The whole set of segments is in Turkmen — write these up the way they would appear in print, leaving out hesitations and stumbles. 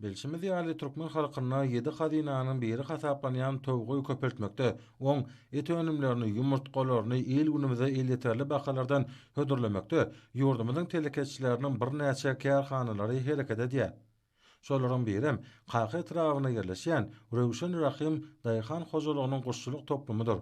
Bilşimiz ýaly, türkmen halkynda ýedi hazynanyň biri hasaplanýan towugy köpeltmekde, oň et önümlerini, ýumurtgalaryny il-günümize elýeterli bahalardan hödürlemekde ýurdumyzyň telekeçileriniň birnäçe kärhanalary hereket edýär. Şolaryň birem Kaka etrabynda ýerleşýän Röwşen Rahym daýhan hojalygynyň guşçulyk toplumydyr.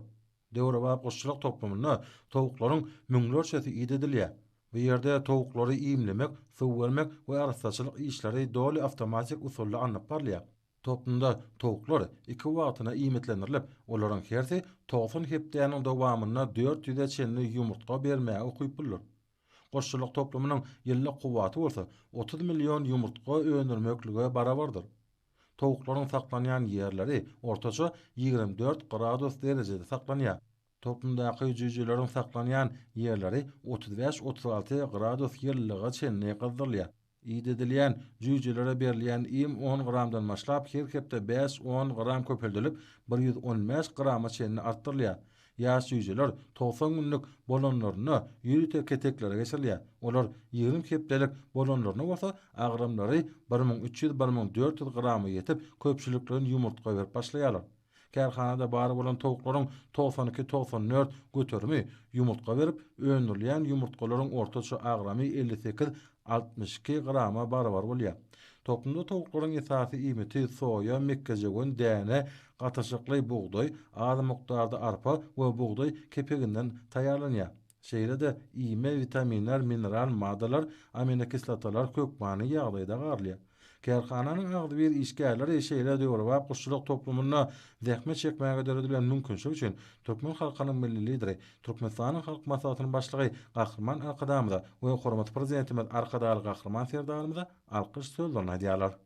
Döwrebap guşçulyk toplumynda towuklaryň müňlerçesi idedilýär. Bu ýerde towuklary iýmlemek, suw bermek we arassaçylyk işleri doly awtomatik usulda alnyp barylýar. Toplumda towuklar iki wagtyna iýmitlendirilip, olaryň hersi 90 hepdäniň dowamynda dört ýüze çenli ýumurtga bermäge ukyplydyr. Guşçulyk toplumynyň ýyllyk kuwwaty bolsa 30 million ýumurtga öndürmeklige barabardyr. Towuklaryň saklanýan ýerleri ortaça 24 gradus derejede saklanýar. Toplumdaky jüýjeleriň saklanýan ýerleri 35-36 gradus ýylylyga çenli gyzdyrylýar. Idedilýän jüýjelere berilýän iým on gramdan başlap her hepde bäş-on gram köpeldilip, 115 grama çenli artdyrylýar. Ýaş jüýjeler 90 günlük bolanlarynda ýörite keteklere geçirilýär. Olar 20 hepdelik bolanlarynda bolsa agramlary 1300, 1400 grama ýetip, köpçülikleýin ýumurtga berip başlaýarlar. Kärhanada bar bolan towuklaryň 92-94 göterimi ýumurtga berip, öndürilýän ýumurtgalaryň ortaça agramy 58, 62 grama barabar bolýar. Toplumda towuklaryň esasy iýmiti soýa, mekgejöwen, däne, gatyşykly bugdaý, az mukdarda arpa we bugdaý kepeginden taýýarlanýar. Şeýle-de iýme witaminler, mineral maddalar, aminokislotalar hökmany ýagdaýda garylýar. Kärhananyň agzybir işgärleri şeýle döwrebap guşçulyk toplumynda zähmet çekmäge döredilen mümkinçilik üçin türkmen halkynyň Milli Lideri, Türkmenistanyň Halk Maslahatynyň Başlygy Gahryman Arkadagymyza we hormatly Prezidentimiz Arkadagly Gahryman Serdarymyza alkyş sözlerini aýdýarlar.